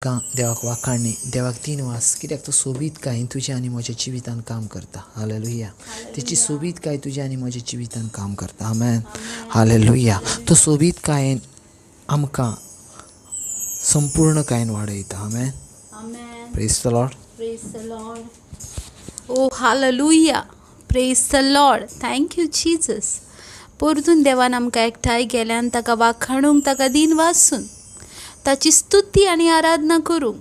देवाक वाखाणणी, देवाक तीन वास, कित्याक तो सोबीतकायेन तुज्या आनी म्हज्या जिवितान काम करता. हालेलुया. तेची सोबीतकाय तुज्या आनी म्हज्या जिवितान काम करता. आमेन. हालेलुया. तो सोबीतकायेन आमकां संपूर्णकायेन वाडयता. आमेन. Praise the Lord. Praise the Lord. Oh hallelujah. Praise the Lord. Thank you Jesus. परतून देवान आमकां एकठांय केल्यान ताका वाखाणूंक, ताका दिन वासून, ताची स्तुती आनी आराधना करूंक,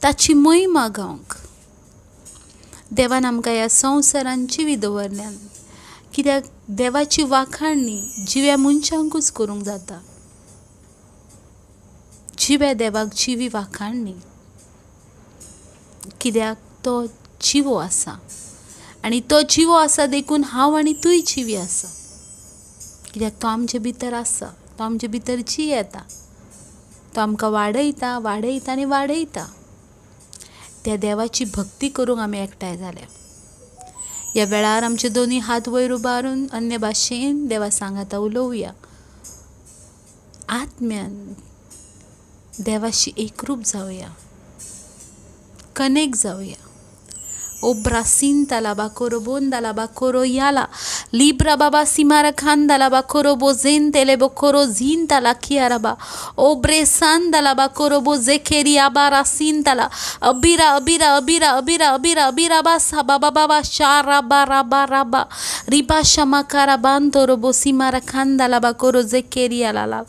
ताची महिमा गावंक देवान आमकां ह्या संवसारान जिवी दवरल्यान. कित्याक देवाची वाखाणणी जिव्या मनशांकूच करूंक जाता. जिव्या देवाक जिवी वाखाणणी, कित्याक तो जिवो आसा आनी तो जिवो आसा देखून हांव आनी तूंय जिवी आसा. कित्याक तो आमचे भितर आसा, तो आमचे भितर जियेता, तो आमकां वाडयता, वाडयता आनी वाडयता. त्या देवाची भक्ती करूंक आमी एकठांय जाल्या. ह्या वेळार आमचे दोनी हात वयर उबारून अन्य भाशेन देवा सांगाता उलोवया. आत्म्यान देवाशी एकरूप जावया, कनेक्ट जावया. ओ ब्रासिंता la bakoro bonda la bakoro yala libra baba simara khanda la bakoro bozente le bokoro zinta la kiaraba o bresanda la bakoro bozekeri abara sinta la abira abira abira abira abira abira basa baba baba shara bara bara ba riba shamakara bandoro bosimara khanda la bakoro zekeri ala la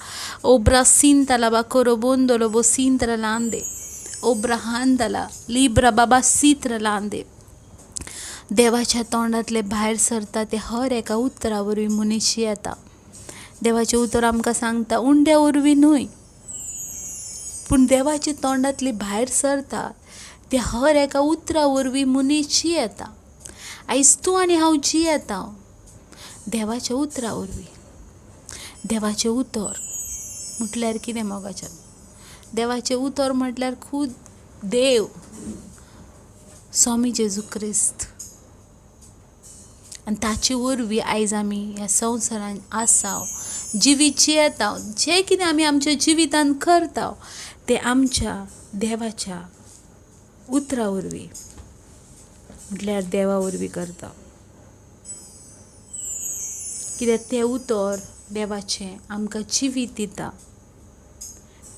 o brasinta la bakoro bondo lo bosintra lande o brahandala libra baba sitra lande. देवाच्या तोंडांतले भायर सरता ते हर एका उतरा वरवीं मनीस येता. देवाचें उतर आमकां सांगता उंड्या वरवीं न्हय, पूण देवाच्या तोंडांतली भायर सरता ते हर एका उतरा वरवीं मनीस जियेता. आयज तूं आनी हांव जियेता देवाच्या उतरा वरवीं. देवाचें उतर म्हटल्यार कितें मोगाच्यान? देवाचें उतर म्हटल्यार खूद देव स्वामी जेजू क्रिस्त, आनी ताचे वरवीं आयज आमी ह्या संवसारान आसा, जिवीत जियेता. जें कितें आमी आमच्या जिवितान करता तें आमच्या देवाच्या उतरा वरवीं, म्हटल्यार देवा वरवीं करता. कित्याक तें उतर देवाचें आमकां जिवीत दिता,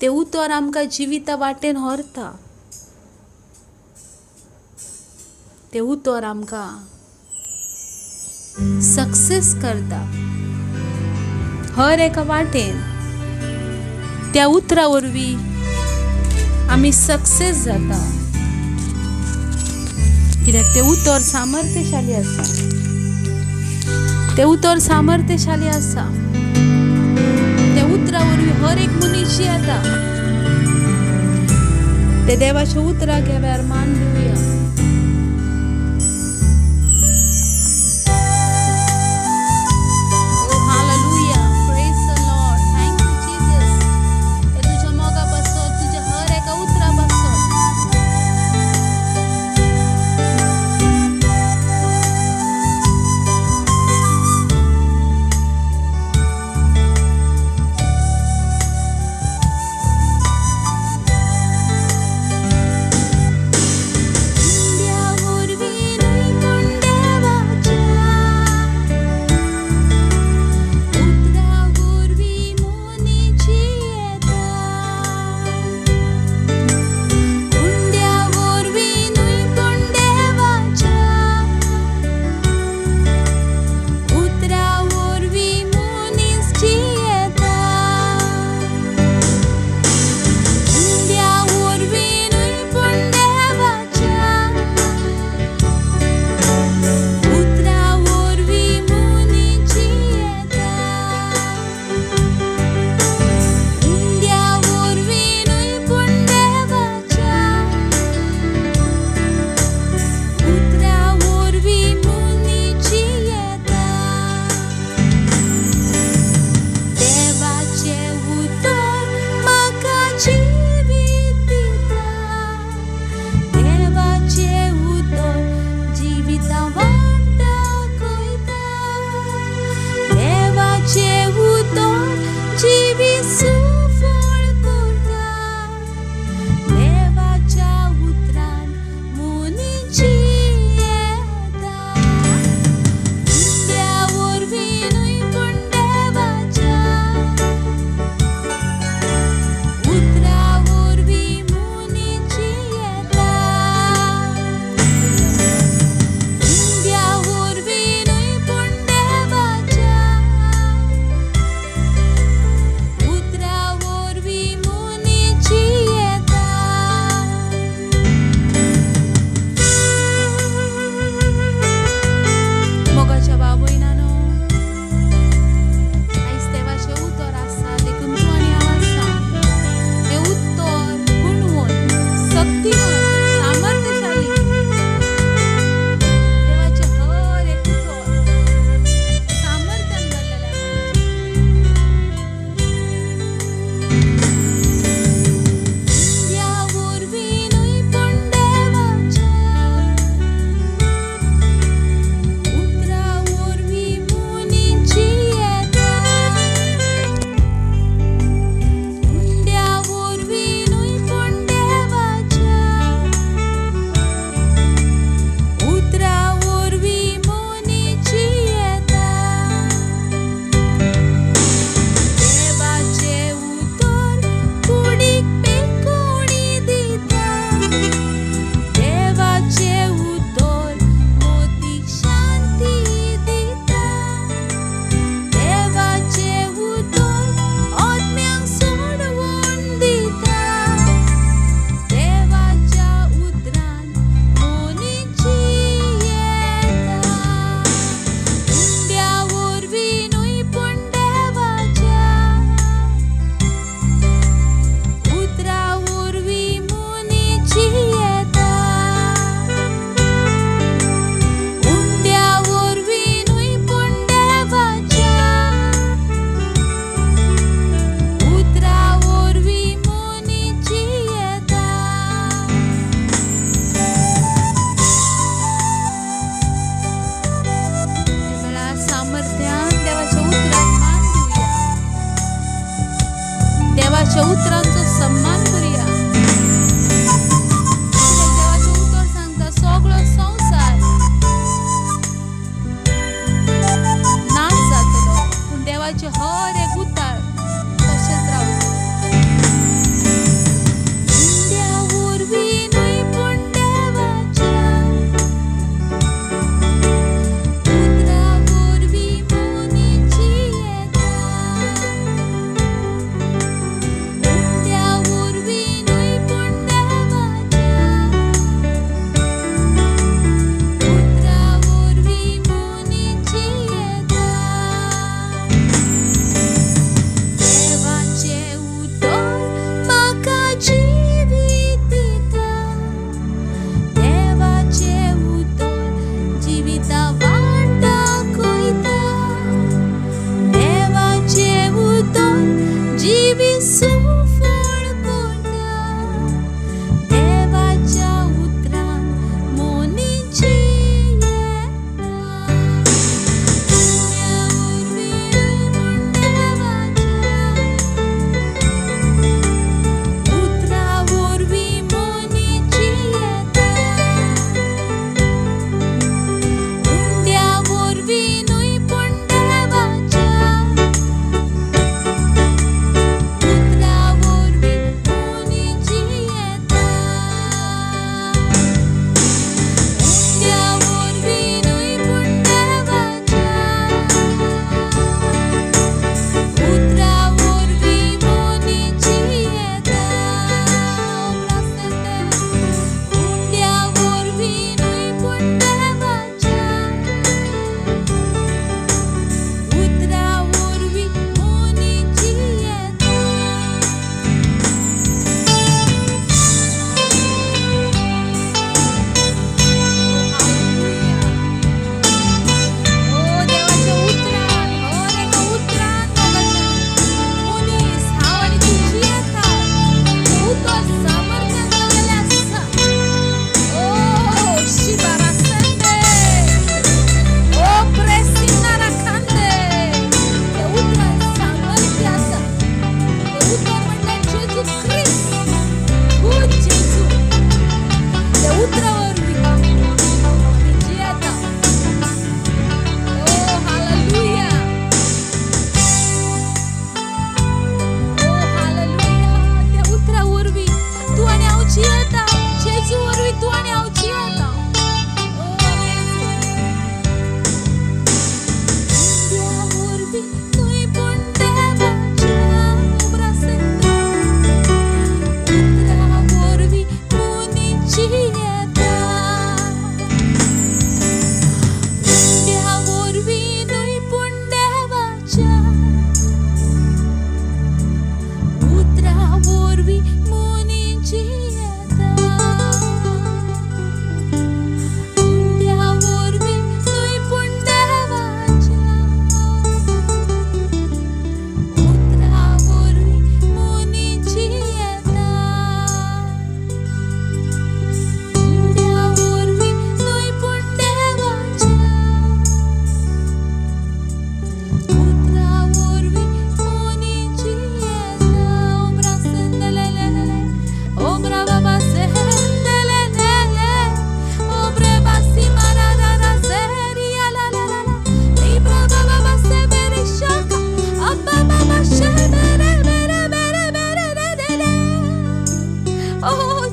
तें उतर आमकां जिविता वाटेन व्हरता, तें उतर आमकां सक्सेस करता हर एका वाटेन. त्या उतरा वरवीं आमी सक्सेस जाता, कित्याक तें उतर सामर्थ्यशाली आसा, तें उतर सामर्थ्यशाली आसा. त्या उतरा वरवीं हर एक मनीस येता. ते देवाच्या उतराक ह्या वेळार मान दिवया.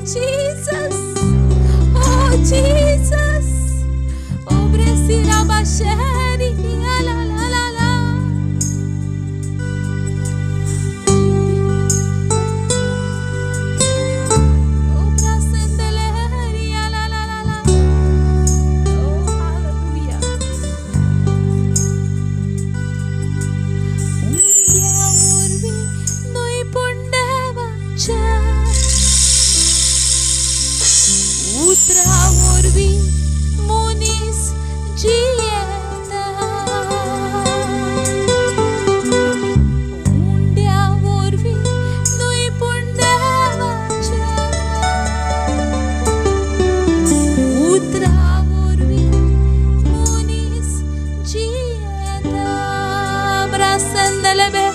Jesus, oh Jesus, oh Bresirabasheri, la la la la. Oh Brasendeleria, la la la la. Oh hallelujah. उंड्या वरवीं न्हय पूण देवाच्या उतरा वरवीं मनीस जियेता. उंड्या वरवीं न्हय पूण देवाच्या उतरा वरवीं मनीस जियेता. Brasendelebe,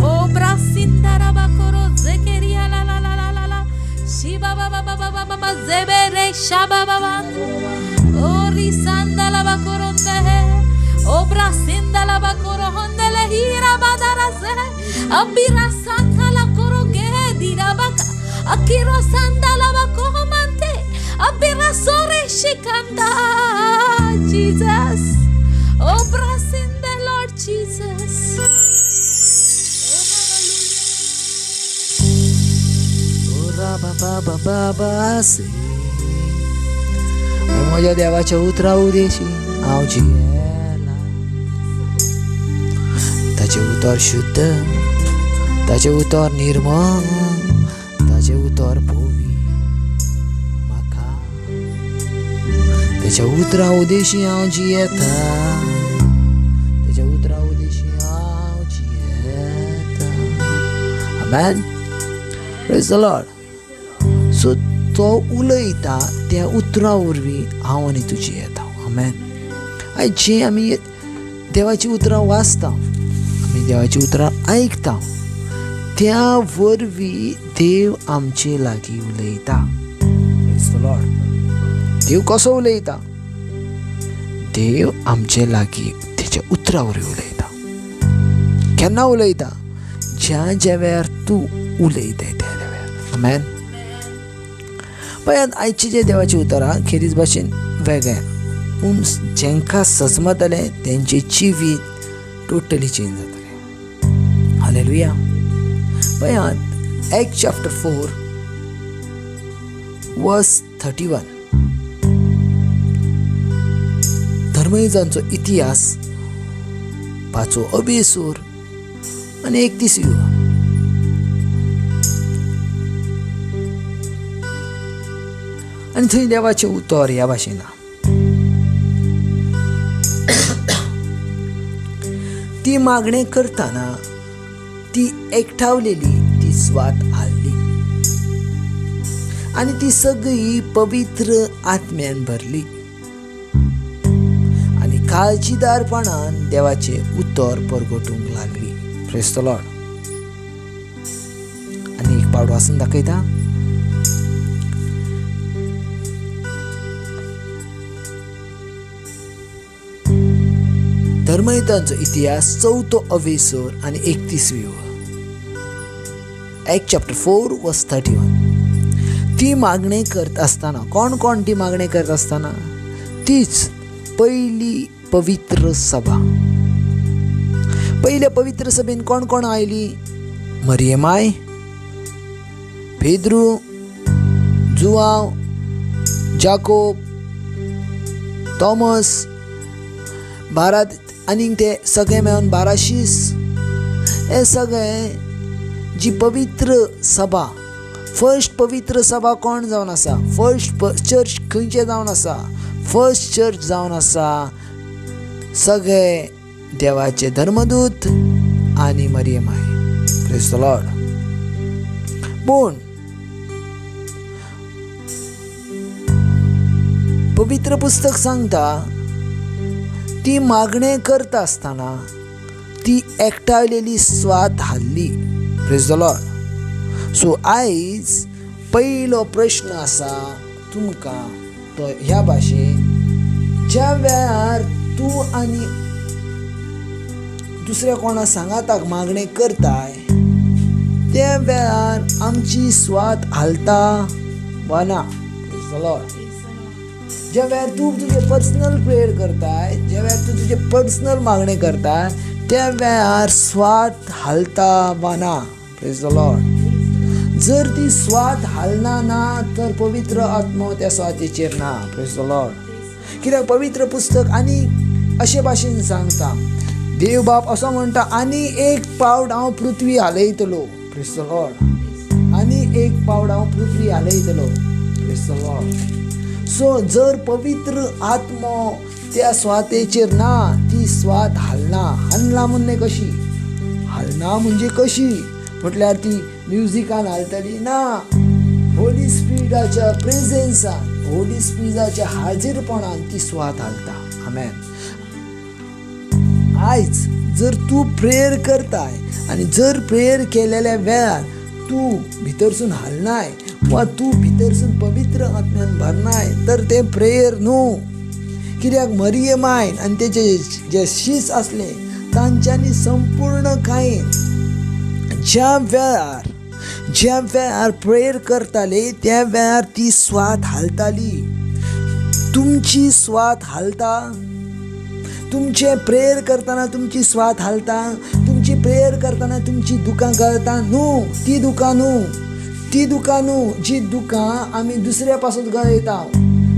oh brasindarabakoro zekeria la la la la la la, shiba ba ba ba ba ba ba ba zebere shaba ba ba, oh risandalabakoronde, oh brasindalabakorohondele hira badaraze, abira santala koroge dirabaka, akiro sandalabakohomante, abira sore shikanda, Jesus. Oh, bless in the Lord Jesus. Oh राबा बाबा बाबा से म्हज्या देवाच्या उतरा उदेशी हांव जियेला. ताचें उतर शुद्ध, ताचें उतर निर्मळ, ताचें उतर पवी म्हाका. ताच्या उतरा उदेशी हांव जियेता, ताच्या उतरा उदेशी हांव जियेता. आमेन. Praise the Lord. सो तो उलयता त्या उतरा वरवीं हांव आनी तूं जियेता. आमेन. आयज जी आमी देवाचीं उतरां वाचता, आमी देवाचीं उतरां आयकता, त्या वरवीं देव आमचे लागीं उलयता. Praise the Lord. देव कसो उलयता? देव आमचे लागीं तेच्या उतरा वरवीं उलयता. केन्ना उलयता? ज्या ज्या वेळार तूं उलयताय त्या वेळार. आमेन. पळयात आयची जे देवाची उतरां खेरीज भाशेन वेगळें, पूण जांकां सजमतलें तेंचें जिवीत टोटली चेंज जातलें. हालेलुया. पळयात Act chapter 4 verse 31. धर्मयुजांचो इतिहास पांचवो अबेसूर आनी 31 युग. आनी थंय देवाचें उतर ह्या भाशेन आहा. ती मागणें करतना ती एकठावलेली ती स्वात हाडली आनी ती सगळी पवित्र आत्म्यान भरली आनी काळजीदारपणान देवाचें उतर परगटूंक लागली. Praise the Lord. आनी एक पावट वाचून दाखयता. धर्मयुतांचो इतिहास चवथो अवेसर आनी 31वी ओळ. Act chapter 4 verse 31. ती मागणें करत आसतना, कोण कोण ती मागणें करत आसतना, तीच पयली पवित्र सभा. पयल्या पवित्र सभेन कोण कोण आयली? मरियमाय, पेद्रू, जुआंव, जाकोब, थॉमस, बारा आनीक ते सगळे मेळून 12 शीस. हे सगळे जी पवित्र सभा, फर्स्ट पवित्र सभा कोण जावन आसा? फर्स्ट चर्च खंयचे जावन आसा? फर्स्ट चर्च जावन आसा सगळे देवाचे धर्मदूत आनी मरियमाय. Praise the Lord. पूण पवित्र पुस्तक सांगता ती मागणें करता आसतना ती एकठावलेली स्वात हाडली. Praise the Lord. सो आयज पयलो प्रश्न आसा तुमकां तो ह्या भाशेन, ज्या वेळार तूं आनी दुसऱ्या कोणा सांगाताक मागणें करताय त्या वेळार आमची स्वात हालता वा ना? ज्या वेळार तूं तुजें पर्सनल प्रेयर करताय, ज्या वेळार तूं तुजें पर्सनल मागणें करताय, त्या वेळार स्वात हालता वा ना? Praise the Lord. जर ती स्वात हालना ना तर पवित्र आत्मो त्या स्वातेचेर ना. Praise the Lord. कित्याक पवित्र पुस्तक आनी अशे भाशेन सांगता, देव बाप असो म्हणटा, आनी एक पावट हांव पृथ्वी हालयतलो. Praise the Lord. आनी एक पावट हांव पृथ्वी हालयतलो. Praise the Lord. सो जर पवित्र आत्मो त्या स्वातेचेर ना, ती स्वात हालना. हालना म्हणजे कशी हालना? म्हणजे कशी म्हटल्यार ती म्युजिकान हालतली ना, होली स्पिरिटाच्या प्रेझेन्सान, होली स्पिरिटाच्या हाजीरपणान ती स्वात हालता. आमेन. आयज जर तूं प्रेयर करताय आनी जर प्रेयर केलेल्या वेळार तूं भितरसून हालनाय वा तूं भितरसून पवित्र आत्म्यान भरनाय तर तें प्रेयर न्हू. कित्याक मरिये मायन आनी तेजे जे शीस आसले तांच्यांनी संपूर्ण कांय ज्या वेळार प्रेयर करताले त्या वेळार ती स्वात हालताली. तुमची स्वात हालता? तुमचें प्रेयर करतना तुमची स्वात हालता? तुमची प्रेयर करतना तुमची दुकां गळता? न्हू, ती दुकां न्हू, ती दुकां न्हू जी दुकां आमी दुसऱ्या पासत गळयता,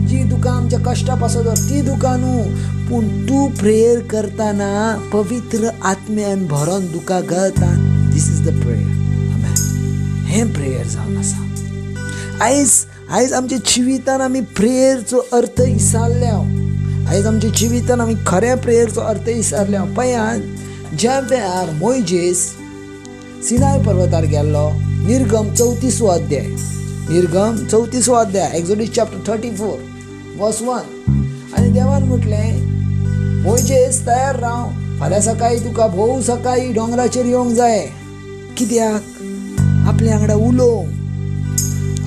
जी दुकां आमच्या कश्टा पासत, ती दुकां न्हू. पूण तूं प्रेयर करतना पवित्र आत्म्यान भरोन दुकां गळता. This is the prayer. आमेन. हें प्रेयर जावन आसा. आयज आयज आमच्या जिवितान आमी प्रेयरचो अर्थ विसरल्या. आयज आमच्या जिवितान आमी खऱ्या प्रेयरचो अर्थ विसरल्या. पळयात, ज्या वेळार मोयजेस सिनाय पर्वतार गेल्लो, निर्गम 34वो अध्याय, निर्गम 34वो अध्याय, एक्सोडस चॅप्टर 34 वर्स 1, आनी देवान म्हटलें, मोयजेस तयार राव, फाल्यां सकाळीं तुका भोव सकाळीं दोंगराचेर येवंक जाय. कित्याक? आपल्या वांगडा उलोवंक,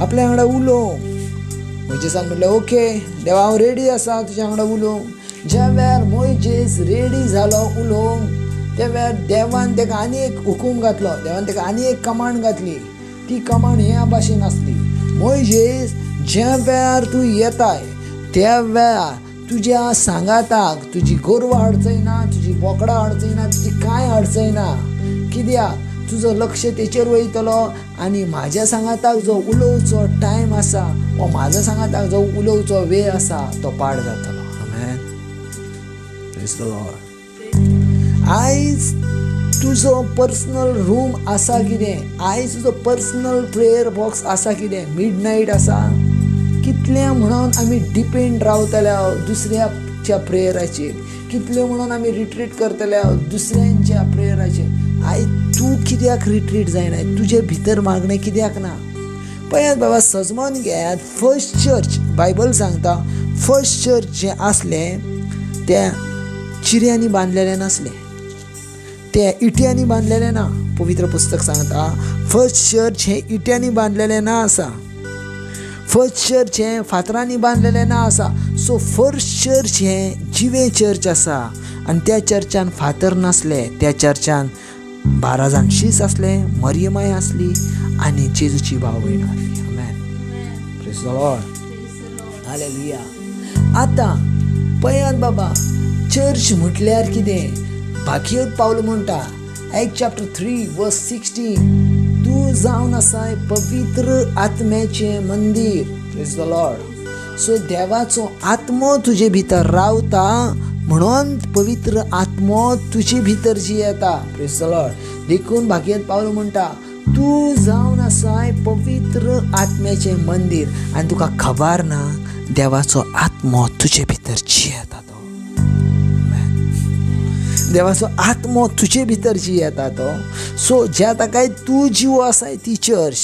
आपल्या वांगडा उलोवंक. मोयजेसान म्हटलें, ओके देवा, हांव रेडी आसा तुज्या वांगडा उलोवंक. ज्या वेळार मोयजेस रेडी जालो उलोवंक, त्या वेळार देवान ताका आनी एक हुकूम घातलो, देवान ताका आनी एक कमांड घातली. ती कमांड ह्या भाशेन आसली, मोयजेस ज्या वेळार तूं येताय त्या वेळार तुज्या सांगाताक तुजी गोरवां अडचयना, तुजी बोकडां अडचयना, तुजी कांय अडचयना. कित्याक? तुजो लक्ष तेचेर वयतलो आनी म्हाज्या सांगाताक जो उलोवचो टायम आसा वा म्हाज्या सांगाताक जो उलोवचो वेळ आसा तो पाड जातलो. आमेन. Praise the Lord. आयज तुजो पर्सनल रूम आसा कितें? आयज तुजो पर्सनल प्रेयर बॉक्स आसा कितें? मिड नायट आसा? कितलें म्हणून आमी डिपेंड रावतले दुसऱ्याच्या प्रेयराचेर, कितलें म्हणून आमी रिट्रीट करतले दुसऱ्यांच्या प्रेयराचेर. आयज तूं कित्याक रिट्रीट जायना? तुजे भितर मागणें कित्याक ना? पळयात बाबा, सजमोन घेयात, फर्स्ट चर्च, बायबल सांगता, फर्स्ट चर्च जें आसलें तें चिऱ्यांनी बांदलेलें नासलें, तें इट्यांनी बांदलेलें ना. पवित्र पुस्तक सांगता, फर्स्ट चर्च हें इट्यांनी बांदलेलें ना आसा, फर्स्ट चर्च हें फातरांनी बांदलेलें ना आसा. सो फर्स्ट चर्च हें जिवें चर्च आसा आनी त्या चर्चान फातर नासले, त्या चर्चान 12 जाण शीस आसले, मरियमाय आसली आनी जेजूची भाव भयण आसली. आमेन. Praise the Lord. हालेलुया. आतां पळयात बाबा, चर्च म्हटल्यार कितें? भाकीत पावल म्हणटा, Act chapter 3 verse 16, तूं जावन आसाय पवित्र आत्म्याचें मंदीर. Praise the Lord. सो देवाचो आत्मो तुजे भितर रावता म्हणून पवित्र आत्मो तुजे भितर जियेता. Praise the Lord. देखून भाकीत पावल म्हणटा, तूं जावन आसाय पवित्र आत्म्याचें मंदीर आनी तुका खबर ना देवाचो आत्मो तुजे भितर जियेता तो. देवाचो आत्मो तुजे भितर जियेता तो. सो ज्या ताकाय तूं जीव आसाय ती चर्च,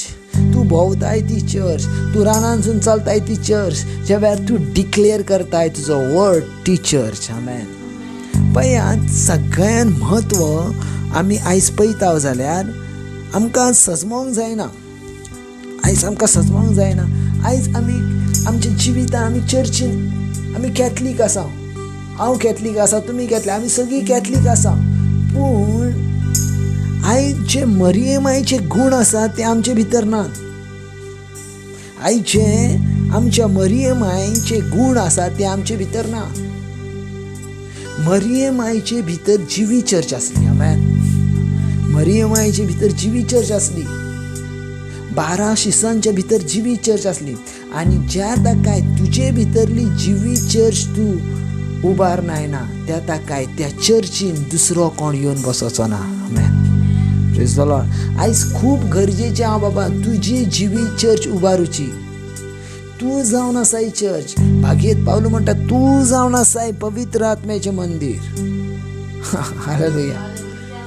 तूं भोंवताय ती चर्च, तूं रानांतसून चलताय ती चर्च, ज्या वेळार तूं डिक्लेर करताय तुजो वर्ड ती चर्च. आमेन. पळयात, सगळ्यान म्हत्व आमी आयज पळयता जाल्यार आमकां सजमोंक जायना. आयज आमकां सजमोंक जायना. आयज आमी आमच्या जिवितान आमी चर्चीन आमी कॅथलीक आसा, हांव कॅथलीक आसा, तुमी कॅथलीक, आमी सगळीं कॅथलीक आसा. पूण आयज जे मरियमायचे गूण आसा ते आमचे भितर नात. आयचे आमच्या मरियमायचे गूण आसा ते आमचे भितर ना. मरियमायचे भितर जिवी चर्च आसली. आमेन. मरियमायचे भितर जिवी चर्च आसली. 12 शिसांच्या भितर जिवी चर्च आसली. आनी ज्या ताकाय तुजे भितरली जिवी चर्च तूं उबार नायना त्या ताकाय त्या चर्चीन दुसरो कोण येवन बसोचो ना. आमेन. Praise the Lord. आयज खूब गरजेचें आहा बाबा तुजी जिवी चर्च उबारुची. तूं जावन आसाय चर्च. भागयत पावलो म्हणटा तूं जावन आसाय पवित्र आत्म्याचें मंदीर. हालेलुया.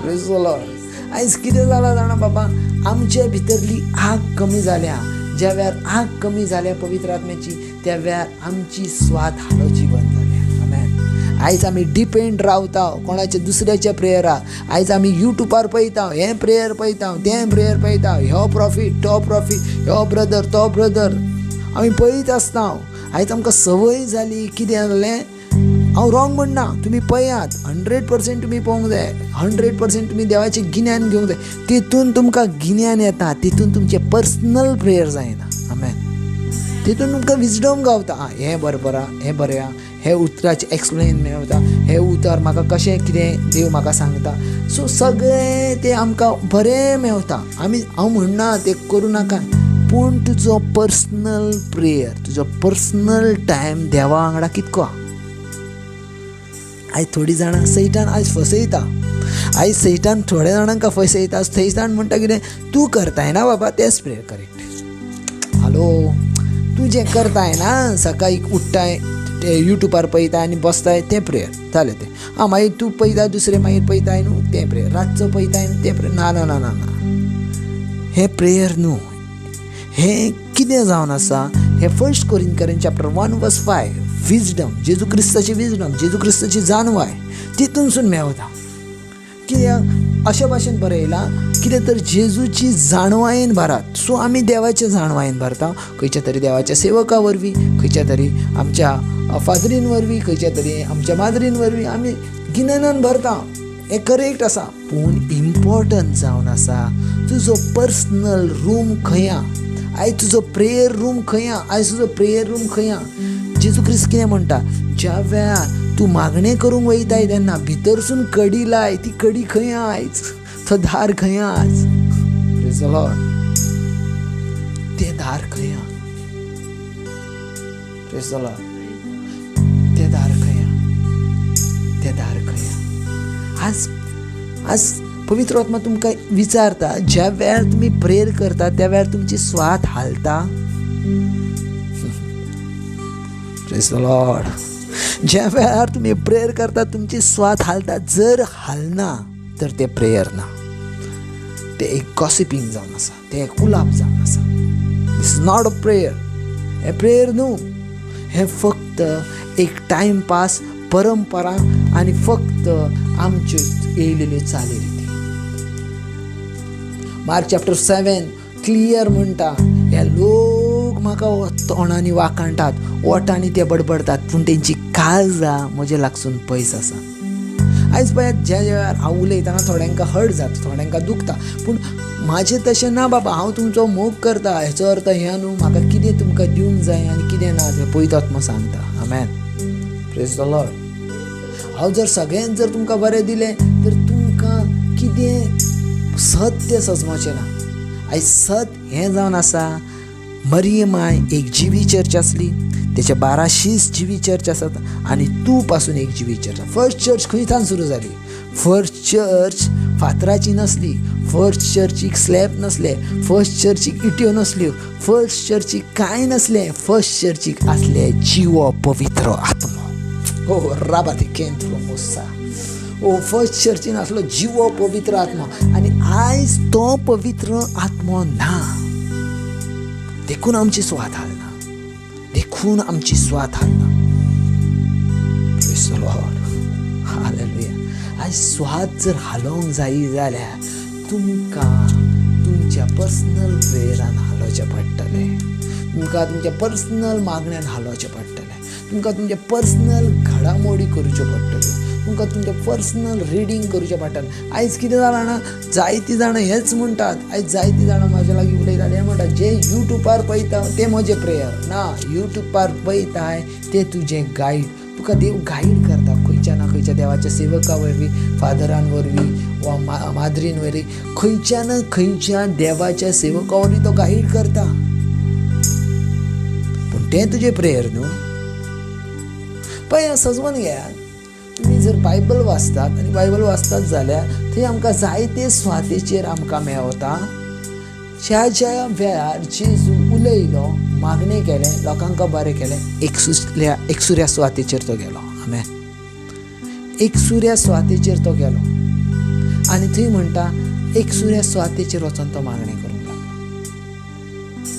Praise the Lord. आयज कितें जालां जाणा बाबा, आमचे भितरली आग कमी जाल्या. ज्या वेळार आग कमी जाल्या पवित्र आत्म्याची त्या वेळार आमची स्वाद हालोवची बंद जाल्या. आमेन. आयज आमी डिपेंड रावता कोणाच्या दुसऱ्याच्या प्रेयराक. आयज आमी युट्यूबार पळयता, हें प्रेयर पळयता, तें प्रेयर पळयता, ह्यो प्रॉफीट तो प्रॉफीट, ह्यो ब्रदर तो ब्रदर, आमी पळयत आसता. आयज आमकां संवय जाली. कितें जालें, हांव रॉंग म्हणना, तुमी पळयात 100% तुमी पळोवंक जाय, 100% तुमी देवाचें गिन्यान घेवंक जाय. तितून तुमकां गिन्यान येता, तितून तुमचें पर्सनल प्रेयर जायना. आमेन. तितून तुमकां विजडम गावता. आं हें बरोबर आहा, हें बरें आहा, हें उतराचें एक्सप्लेन मेळटा, हें उतर म्हाका कशें कितें देव म्हाका सांगता. सो सगळें तें आमकां बरें मेवता. आमी हांव म्हणना तें करूं नाका, पूण तुजो पर्सनल प्रेयर, तुजो पर्सनल टायम देवा वांगडा कितको आहा. आयज थोडीं जाणां सैतान आयज फसयता. आयज सैतान थोड्या जाणांक फसयता. सैतान म्हणटा कितें, तूं करताय ना बाबा तेंच प्रेयर करेक्ट. हालो, तूं जें करताय ना, सकाळीं उठ्ठाय युट्यूबार पळयता आनी बसताय तें प्रेयर जालें तें. आं मागीर तूं पळयता दुसरें, मागीर पळयताय न्हू तें प्रेयर, रातचो पळयताय न्हू तें प्रेयर. ना ना ना ना ना, हें प्रेयर न्हू. हें कितें जावन आसा, हें 1 Corinthians chapter 1 verse 5 wisdom, जेजू क्रिस्ताची विजडम, जेजू क्रिस्ताची जाणवाय तितूनसून मेवता. कित्याक अशे भाशेन बरयलां कितें तर जेजूची जाणवायेन भरात. सो आमी देवाचे जाणवायेन भरता, खंयच्या तरी देवाच्या सेवका वरवीं, खंयच्या तरी आमच्या फादरीन वरवीं, खंयच्या तरी आमच्या माद्रीन वरवीं आमी गिन्यानान भरता. हें करेक्ट आसा, पूण इम्पॉर्टंट जावन आसा तुजो पर्सनल रूम खंय आहा. आयज तुजो प्रेयर रूम खंय आहा. आयज तुजो प्रेयर रूम खंय आहा. जेजू क्रिस्त कितें म्हणटा, ज्या वेळार तूं मागणें करूंक वयताय तेन्ना भितरसून कडी लाय. ती कडी खंय आहा आयज, तो दार खंय आहा आज. Praise the Lord. तें दार खंय आहा. Praise the Lord. तें दार खंय आहा, तें दार खंय आहा. आज आज पवित्र आत्मा तुमकां विचारता, ज्या वेळार तुमी प्रेयर करता त्या वेळार तुमची स्वाद हालता. Praise the Lord. ज्या वेळार तुमी प्रेयर करता तुमची स्वाद हालता. जर हालना तर तें प्रेयर ना, तें एक गॉसिपींग जावन आसा, तें एक उलाप जावन आसा. This is not a prayer. हें प्रेयर न्हू, हें फक्त एक टायमपास, परंपरा आनी फक्त आमच्यो येयलेल्यो चालीरिती. मार्क चॅप्टर 7 क्लियर म्हणटा, हे लोक म्हाका तोंडांनी वाखाणटात, ओठांनी ते बडबडटात, पूण तेंची काळजां म्हजे लागसून पयस आसा. आयज पळयात, ज्या वेळार हांव उलयतना थोड्यांकां हर्ट जाता, थोड्यांकां दुखता, पूण म्हाजें तशें ना बाबा. हांव तुमचो मोग करता, हेचो अर्थ हें न्हू म्हाका कितें तुमकां दिवंक जाय आनी कितें ना तें पयत आत्मा सांगता. आमेन. Praise the Lord. हांव जर सगळ्यांत जर तुमकां बरें दिलें तर तुमकां कितें सत्य सजमाचें ना. आयज सत हें जावन आसा, मरियमाय एक जिवी चर्च आसली, तेच्या 12 शीस जिवी चर्च आसात आनी तूं पासून एक जिवी चर्च. फर्स्ट चर्च खंय थावन सुरू जाली? फर्स्ट चर्च फातराची नासली, फर्स्ट चर्चीक स्लॅब नासले, फर्स्ट चर्चीक इट्यो नासल्यो, फर्स्ट चर्चीक कांय नासलें. फर्स्ट चर्चीक आसले जिवो पवित्र आत्मो. ओ राबा ते केंद्र मोसा. ओ फर्स्ट चर्चीन आसलो जिवो पवित्र आत्मो आनी आयज तो पवित्र आत्मो ना. देखून आमची स्वाद हालना, देखून आमची स्वाद हालना. Praise the Lord. हालेलुया. आयज स्वाद जर हालोवंक जाय जाल्यार तुमकां तुमच्या पर्सनल प्रेयरान हालोवचें पडटलें, तुमकां तुमच्या पर्सनल मागण्यान हालोवचें पडटलें, तुमकां तुमच्या पर्सनल घडामोडी करच्यो पडटल्यो, तुमकां तुमचें पर्सनल रिडींग करूचें पडटलें. आयज कितें जालां जाणा, जायतीं जाणां हेंच म्हणटात. आयज जायतीं जाणां म्हाज्या लागीं उलयतात, हें म्हणटात जे युट्यूबार पळयता तें म्हजें प्रेयर ना. युट्यूबार पळयताय तें तुजें गायड, तुका देव गायड करता खंयच्या ना खंयच्या देवाच्या सेवका वरवीं, फादरान वरवीं वा माद्रीन वरवीं, खंयच्या ना खंयच्या देवाच्या सेवका वरवीं तो गायड करता. पूण तें तुजें प्रेयर न्हू. पळय सजवून घेयात, तुमी जर बायबल वाचतात आनी बायबल वाचतात जाल्यार थंय आमकां जायते स्वातेचेर आमकां मेवता. ज्या ज्या वेळार जेजू उलयलो, मागणें केलें, लोकांक बरें केलें, एकसुऱ्या सुवातेचेर तो गेलो. आमेन. एकसुऱ्या सुवातेचेर तो गेलो आनी थंय म्हणटा एकसुऱ्या सुवातेचेर वचोन तो मागणें करूंक लागलो.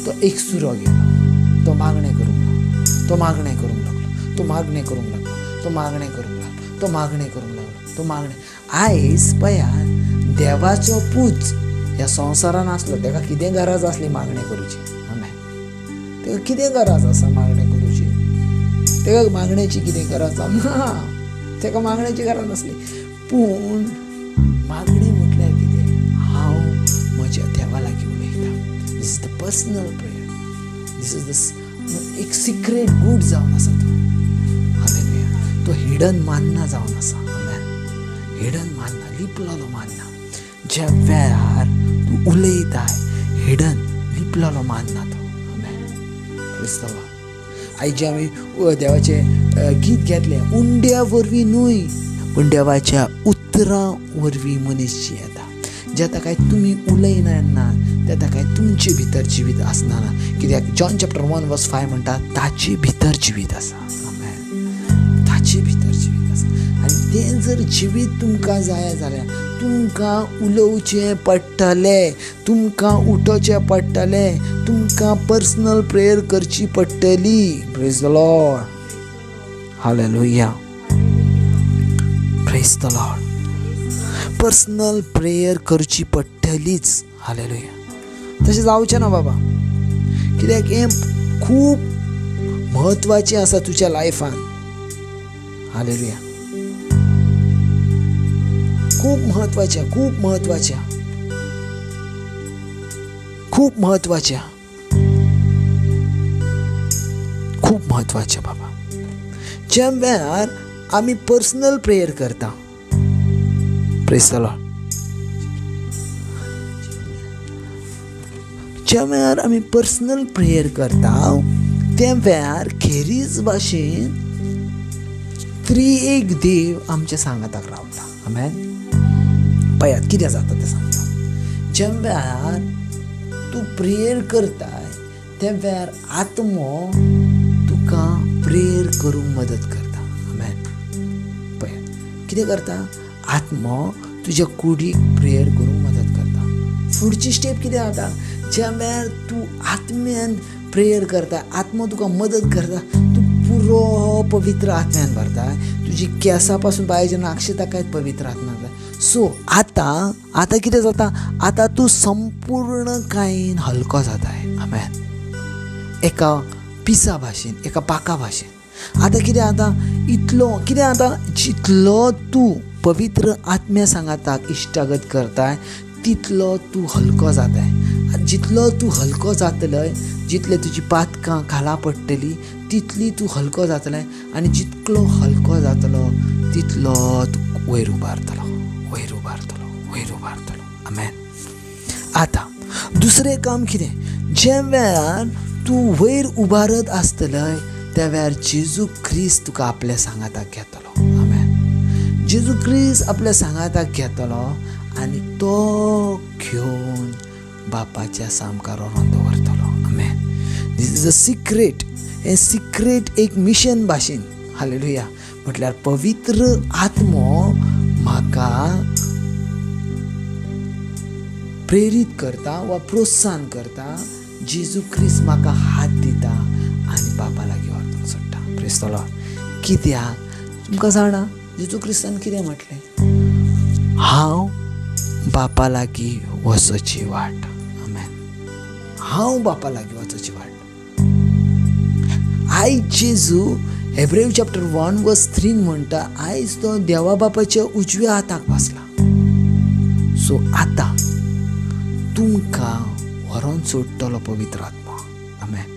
तो एकसुरो गेलो, तो मागणें करूंक लागलो, तो मागणें करूंक लागलो, तो मागणें करूंक लागलो, तो मागणें करूंक लागलो, तो मागणें करूंक लागलो, तो मागणें. आयज पळयात, देवाचो पूत ह्या संवसारान आसलो, ताका कितें गरज आसली मागणें करूची? आमेन. ताका कितें गरज आसा मागणें करूची? ताका मागण्याची कितें गरज आसा? ना, ताका मागण्याची गरज नासली. पूण मागणें म्हटल्यार कितें? हांव म्हज्या देवा लागीं उलयतां. This is the personal prayer. This is the एक सिक्रेट गूड जावन आसा तो. हालेलुया. तो हिडन मान्ना जावन आसा. आमेन. हिडन मान्ना, लिपलोलो मान्ना. ज्या वेळार तूं उलयताय, हिडन लिपलोलो मान्ना तो. आमेन. क्रिस्तवा. आयज जें आमी देवाचें गीत घेतलें, उंड्या वरवीं न्हय पूण देवाच्या उतरां वरवीं मनीस जियेता. जेता काय तुमी उलयना ना तेता काय तुमचे भितर जिवीत आसना ना. कित्याक जॉन चॅप्टर 1 वर्स 5 म्हणटा ताचे भितर जिवीत आसा. आमेन. ताचे भितर जिवीत आसा. आनी तें जर जिवीत तुमकां जाय जाल्यार तुमकां उलोवचें पडटलें, तुमकां उठोवचें पडटलें, तुमकां पर्सनल प्रेयर करची पडटली. Praise the Lord. Hallelujah. Praise the Lord. Personal prayer करची पडटलीच. हालेलुया. तशें जावचें ना बाबा, कित्याक हें खूब म्हत्वाचें आसा तुज्या लायफान. हालेलुया. खूब म्हत्वाचें, खूब म्हत्वाचें, खूब म्हत्वाचें, खूब म्हत्वाचें बाबा. ज्या वेळार आमी पर्सनल प्रेयर करता, प्रेज the Lord, ज्या वेळार आमी पर्सनल प्रेयर करता त्या वेळार खेरीज भाशेन त्रिएक देव आमच्या सांगाताक रावता. आमेन. पळयात कितें जाता तें सांगता. ज्या वेळार तूं प्रेयर करताय त्या वेळार आत्मो तुका प्रेयर करूंक मदत करता. आमेन. पळयात कितें करता, आत्मो तुज्या कुडीक प्रेयर करूंक मदत करता. फुडची स्टेप कितें जाता, ज्या वेळार तूं आत्म्यान प्रेयर करता, आत्मो तुका मदत करता, तूं पुरो पवित्र आत्म्यान भरता. तुजी केंसा पासून पांयाच्या नाक्षे ताकाय पवित्र आत्म्यान भरता. सो आतां आतां कितें जाता, आतां तूं संपूर्ण कायेन हलको जाताय. आमेन. एका पिसा भाशेन, एका पाका भाशेन. आतां कितें जाता, इतलो कितें जाता, जितलो तूं पवित्र आत्म्या सांगाताक इश्टागत करताय तितलो तूं हलको जाताय. जितलो तूं हलको जातलय, जितले तुजी पातकां खाला पडटली तितली तूं हलको जातलें. आनी जितलो हलको जातलो तितलो तूं वयर उबारतलो, वयर उबारतलो, वयर उबारतलो. आमेन. आतां दुसरें काम कितें, ज्या वेळार तूं वयर उबारत आसतलय त्या वेळार जेजू क्रिस्त तुका आपल्या सांगाताक घेतलो. आमेन. जेजू क्रिस्त आपल्या सांगाताक घेतलो आनी तो घेवन बापाच्या सामकार व्हरून दवरतलो. आमेन. This is a secret. हें सिक्रेट एक मिशन भाशेन. हालेलुया. म्हटल्यार पवित्र आत्मो म्हाका प्रेरीत करता वा प्रोत्साहन करता. जेजू क्रिस्त म्हाका हात दिता आनी बापा लागीं व्हरून सोडटा. Praise the Lord. कित्याक तुमकां जाणा जेजू क्रिस्तान कितें म्हटलें, हांव बापा लागीं वचची वाट. आमेन. हांव बापा लागीं वचची वाट. आयज जेजू हेब्रेव चॅप्टर 1 वर्स 3 म्हणटा आयज तो देवा बापाच्या उजव्या हाताक बसला. सो आतां तुमकां व्हरोन सोडटलो पवित्र आत्मा. आमेन.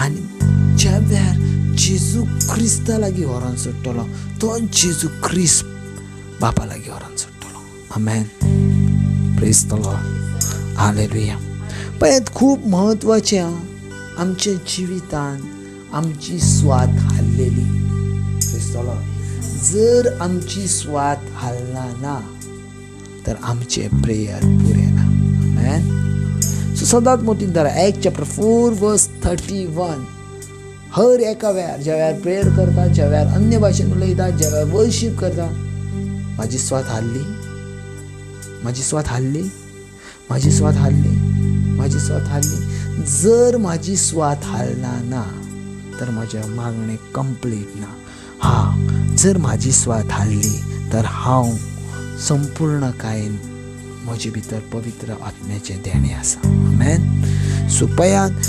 आनी ज्या वेळार जेजू क्रिस्ता लागीं व्हरोन सोडटलो तो जेजू क्रिस्त बापा लागीं व्हरोन सोडटलो. आमेन. Praise the Lord. Hallelujah. पळयात खूब म्हत्वाचें आं आमच्या जिवितान आमची स्वात हाल्लेली. Praise the Lord. जर आमची स्वात हालना ना तर आमचें प्रेयर पुरें ना. आमेन. सो सदांच मोतीन धरा 1 चॅप्टर 4 वर्स 31. हर एका वेळार ज्या वेळार प्रेयर करता, ज्या वेळार अन्य भाशेन उलयता, ज्या वेळार वर्शीप करता, म्हाजी स्वात हाल्ली, म्हाजी स्वात हाल्ली, म्हाजी स्वात हाल्ली, म्हाजी स्वात हाल्ली. जर म्हाजी स्वात हालना ना तर म्हजें मागणें कंप्लीट ना. हा, जर म्हाजी स्वात हाल्ली तर हांव संपूर्णकायेन म्हजे भितर पवित्र आत्म्याचें देणें आसा. आमेन. सो पळयात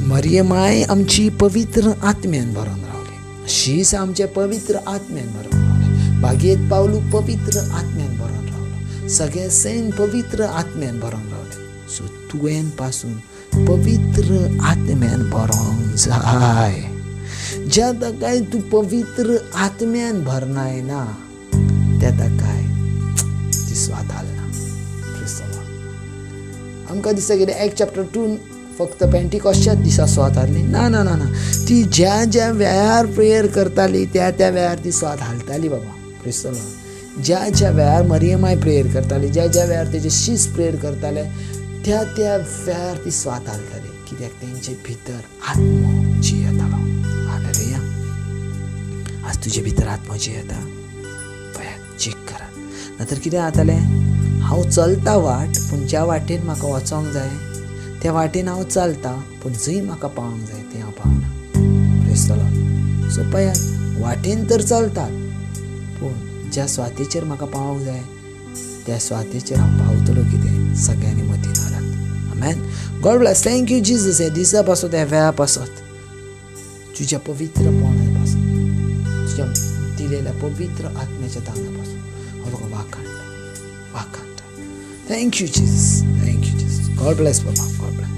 मरियमाय आमची पवित्र आत्म्यान भरून रावली, शीस आमचे पवित्र आत्म्यान भरून रावले, बागेत पावलू पवित्र आत्म्यान भरून रावलो, सगळे सैन पवित्र आत्म्यान भरून रावले. सो तुवें पासून पवित्र आत्म्यान भरोंक जाय. ज्या ताकाय तूं पवित्र आत्म्यान भरनाय ना त्या ताकाय ती स्वात हालना. आमकां दिसता कितें 1 चॅप्टर 2 फक्त पेंटिकॉस्टच्याच दिसा स्वात हारली. ना ना ना ना, ती ज्या ज्या वेळार प्रेयर करताली त्या त्या वेळार ती स्वात हालताली बाबा. Praise the Lord. ज्या ज्या वेळार मरियमाय प्रेयर करताली, ज्या ज्या वेळार तेजे शीस प्रेयर करताले त्या त्या वेळार ती स्वात हालताली. कित्याक तेंचे भितर आत्मो जियेतालो. हालेलुया. आज तुजे भितर आत्मो जियेता पळयात, चॅक करात. नातर कितें जातालें, हांव चलता वाट, पूण ज्या वाटेन म्हाका वचोंक जाय त्या वाटेन हांव चलता, पूण जंय म्हाका पावंक जाय थंय हांव पावना. Praise the Lord. सो पळयात वाटेन तर चलतात, पूण ज्या स्वातेचेर म्हाका पावंक जाय त्या स्वातेचेर हांव पावतलो कितें सगळ्यांनी मतीन हाडात. आमेन. God bless. Thank you Jesus. ह्या दिसा पासत, ह्या वेळा पासत, तुज्या पवित्रपणा पासत, तुज्या दिलेल्या पवित्र आत्म्याच्या दाना पासून हांव तुका वाखाणटा, वाखाणटा. Thank you Jesus. Thank you Jesus. God bless बाबा. God bless.